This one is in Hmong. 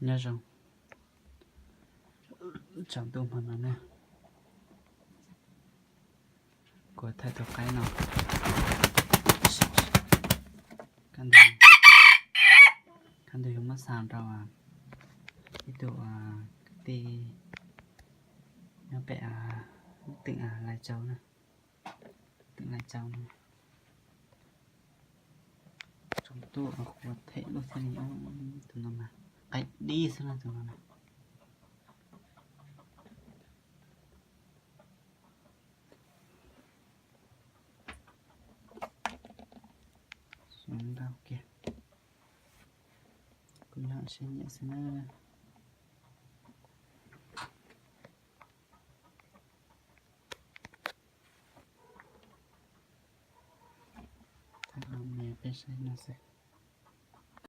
Nyob zoo, tsaus ntuj hmo no na, kuv thaij tus qaib no. Kab ntug yuav muab xa rau ib tug kwv tij nyob pem teem Lai Châu na, teem Lai Châu na. Tsaus ntuj kuv them lub thiab li, tus no mas qaib dib xwb na tus no na. Ntau kiag, kuv yog siab nyiam xwb na. Thaij me peb saib no xwb.